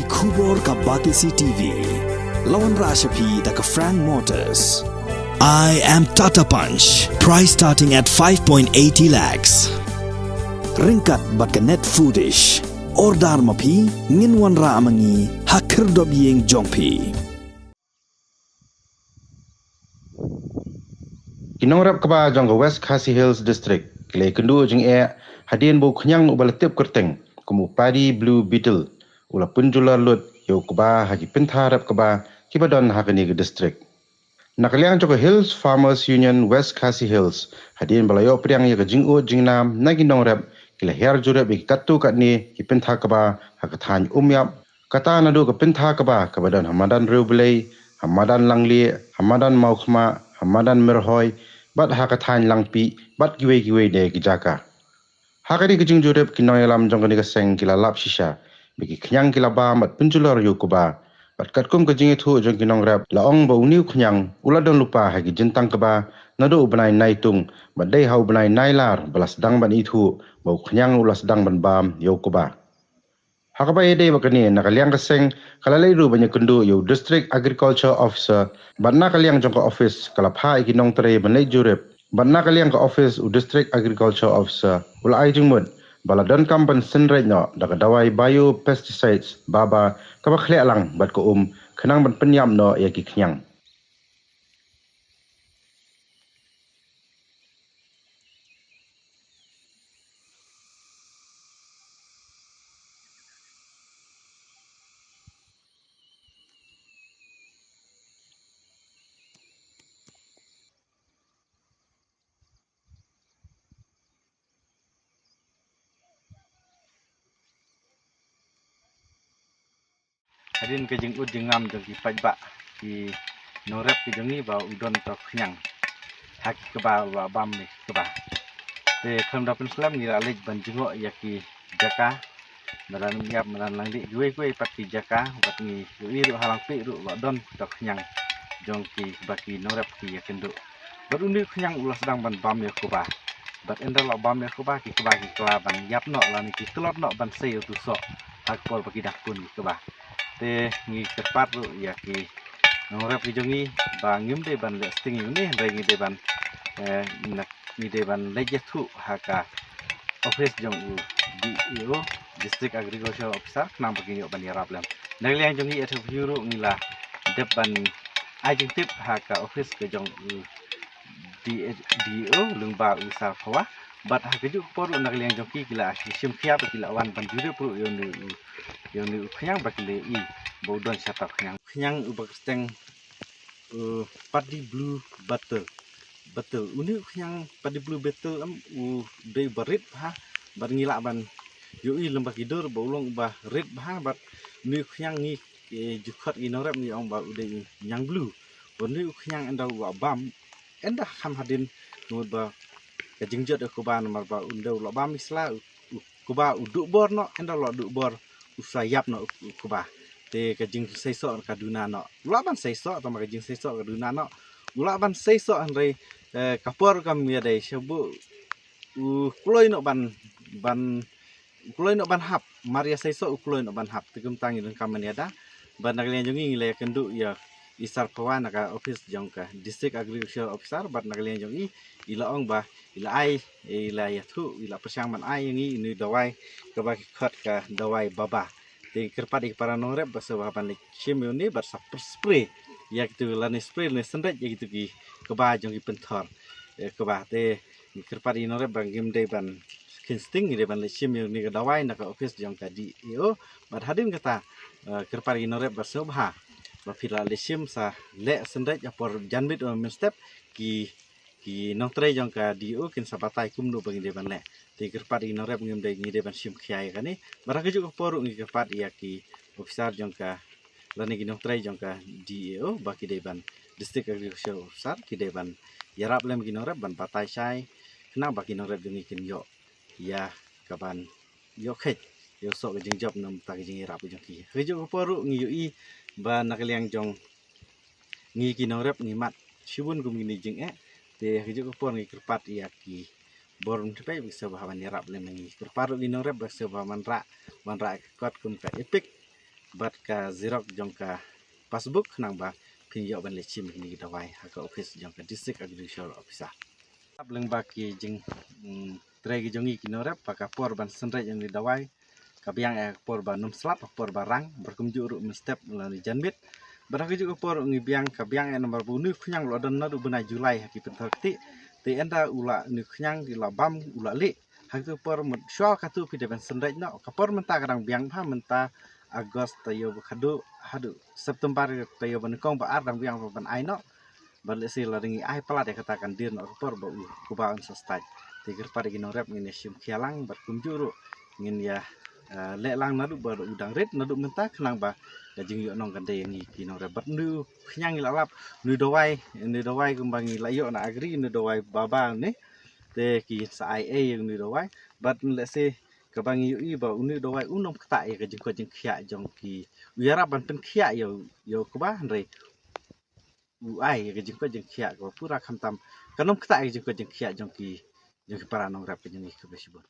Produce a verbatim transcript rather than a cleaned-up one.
Khubor ka Batesi T V. La wanrah sha phi da ka Frank Motors. I am Tata Punch. Price starting at five point eighty lakhs. Ryngkat bad ka Net Foodish. Order ma phi, ngin wanrah ma ngi ha khyrdop ïing jong phi. Ki nongrep kba jong ka West Khasi Hills District ki la ïakynduh jingeh hadien ba u khñiang uba la tip kyrteng kum u Paddy Blue Beetle u la pynjulor lut ïa u kba ha ki pynthar rep kba kiba don ha kane ka district. Na ka liang jong ka Hills Farmers Union West Khasi Hills, hadien ba la ïoh pdiang ïa ka jingud jingnam na ki nongrep, ki la hiar jurip ïa ki katto katne ki pynthar kba ha ka thaiñ Umïap, kata naduh ka pynthar kba kaba don ha madan Riewblei, ha madan Langlie, ha madan Mawkhma, ha madan Mirhoi, bad ha ka thaiñ Langpih bad kiwei kiwei de ki jaka. Ha kane ka jingjurip, ki nongïalam jong kane ka seng ki la lap shisha ba ki khñiang ki la bam bad pynjulor ïa u kba. Bad katkum ka jingïathuh jong ki nongrep, la ong ba une u khñiang u la don lypa ha ki jingtang kba naduh u bnai Naitung, bad dei ha u bnai Nailar ba la sdang ban ithuh ba u khñiang u la sdang ban bam ïa u kba. Ha kaba ïadei bad kane, na ka liang ka seng ka la leit ruh ban ïakynduh ïa u District Agriculture Officer, bad na ka liang jong ka office ka la phah ïa ki nongtrei ban leit jurip, bad na ka liang ka office u District Agriculture Officer u la ai jingmut ba la donkam ban synreit noh da ka dawai biopesticides, BABA, kaba khleh lang bad ka um, khnang ban pynïap noh ïa ki khñiang. Hadien ka jingud jingngam jong ki paidbah, ki nongrep ki jong ngi ba u don uta u khñiang ha ki kba, ba bam ïa ki kba. Te khlem da pynslem, ngi la leit ban jngoh ïa ki jaka, madan Umïap, madan Langlie, kiwei kiwei pat ki jaka, bad ngi ïohi ruh ha Langpih ruh ba don uta u khñiang jong ki, ba ki nongrep ki ïakynduh. Bad une u khñiang u la sdang ban bam ïa u kba. Bad ynda la bam ïa u kba, ki kba ki kylla ban ïap noh lane ki tlot noh ban sei ïa utu u soh ha ka por ba ki dang khun ki kba. Te ngi kyrpad ruh ïa ki nongrep ki jong ngi ba ngim dei ban leh sting ïa une, hynrei ngi dei ban, eh, na, ngi dei ban leit ïathuh ha ka office jong u D A O, District Agriculture Officer, khnang ba kin ïoh ban ïarap lem. Na ka liang jong ngi at Hynñiewtrep ruh ngi la dep ban ai jingtip ha ka office ka jong u D A O lyngba u Sar Phawa. Bad ha kajuh ka por ruh na ka liang jong ki, ki la shim khia ba ki la wan ban jurip ruh ïa une u, ïa une u khñiang ba ki la ïohi ba u don sha uta u khñiang. Khñiang uba kyrteng, uh, Paddy Blue Beetle. Beetle. Une u khñiang Paddy Blue Beetle, em, u dei uba rit bha, bad ngi lah ban ïohi lyngba ki dur ba u long uba rit bha, bad une u khñiang ngi, eh, ju khot ki nongrep ngi ong ba u dei u ñiang blue. Bad une u khñiang ynda u la bam, ynda kham hadien, namar ba ka jingjot ïa u kba, namar ba ynda u la bam ïa ki sla, u, u kba u duh bor noh, ynda u la duh bor u sa ïap noh u, u kba. Te ka jingseisoh ka duna noh. U lah ban seisoh, tangba ka jingseisoh ka duna noh. U lah ban seisoh hynrei, eh, ka por kam ïadei, sha ba u kloi noh ban, ban, u kloi noh ban hap. Mar ïa seisoh u kloi noh ban hap. Te kumta ngi donkam ban ïada. Bad na ka liang jong ngi ngi la ïakynduh ïa i Sar Phawa na ka office jong ka District Agriculture Officer, bad na ka liang jong i, i la ong ba i la ai, i la ïathuh, i la pyrshang ban ai ïa ngi ine i dawai kaba ki khot ka dawai BABA. Te kyrpad ïa ki para nongrep ba sngewbha ban leit shim ïa une bad sa spray ïa kitu, lane spray lane synreit ïa kitu ki kba jong ki pynthor, eh, kba. Te kyrpad ïa ki nongrep ba ngim dei ban kheiñ sting, ngi dei ban leit shim ïa une ka dawai na ka office jong ka D A O. Bad hadien kata, eh, kyrpad ïa ki nongrep ba sngewbha ba phi la leit shim sa leh synreit ha por janmiet mynstep, ki, ki nongtrei jong ka D A O kin sa batai kumno ba ngi dei ban leh. Te kyrpad ïa ki nongrep, ngim dei, ngi dei ban shim khia ïa kane. Bad ha kajuh ka por ruh ngi kyrpad ïa ki officer jong ka, lane ki nongtrei jong ka D A O, ba ki dei ban, District Agriculture Officer, ki dei ban ïarap lem ki nongrep ban batai shai, khnang ba ki nongrep jong ngi kin ïoh ïa kaban ïoh kheit ïa u soh ka jingjop namar ka jingïarap jong ki. Ha kajuh ka por ruh ngi ïohi ba na ka liang jong ngi ki nongrep ngi mad shibun kum kine ki jingeh. Te ha kajuh ka por ngi kyrpad ïa ki bor Mawthapai ba ki sngewbha ban ïarap lem ïa ngi. Kyrpad ruh ki nongrep ba ki sngewbha ban rah, ban rah ka kot kum ka EPIC, bad ka xerox jong ka passbook, khnang ba phin ïoh ban leit shim ïa kine ki dawai ha ka office jong ka District Agriculture Officer. Hap lyngba ki jing, mm, trei ki jong ngi ki nongrep, ba ka por ban synreit ïa une u dawai ka biang ïa ka por ba nym slap, ka por ba rang, bad kumjuh ruh mynstep lane janmiet. Bad ha kajuh ka por ngi biang, ka biang ïa namar ba une u khñiang u la don naduh bnai July ha ki pynthor ktieh. Te ynda u la, une u khñiang u la bam, u la lieh, ha kajuh ka por mut shuwa katu phi dei ban synreit noh. Ka por mynta ka dang biang bha, mynta August taïew ba khatduh haduh September taïew ba nyngkong ba ar dang biang bha ban ai noh. Bad lehse lada ngi ai palat ïa kata kan dien noh ka por ba u kba un sa stad. Te kyrpad ïa ki nongrep ngin ïa shim khia lang bad kumjuh ruh ngin ïa, eh, leh lang naduh ba u dang rit naduh mynta, khnang ba ka jingïohnong kan dei ïa ngi ki nongrep. Bad une u khñiang ngi la lap, une u dawai, une u dawai kumba ngi la ïoh na Agri, une u dawai baba une. Te ki sa ai ei ïa une u dawai. Bad lehse kaba ngi ïohi ba une u dawai un ym ktah ïa ka jingkoit jingkhiah jong ki, u ïarap ban pynkhiah ïa u, ïa u kba, hynrei u ai ïa ka jingkoit jingkhiah kaba pura, khamtam kan ym ktah ïa ka jingkoit jingkhiah jong ki, jong ki para nongrep ka jong ngi kaba shibun.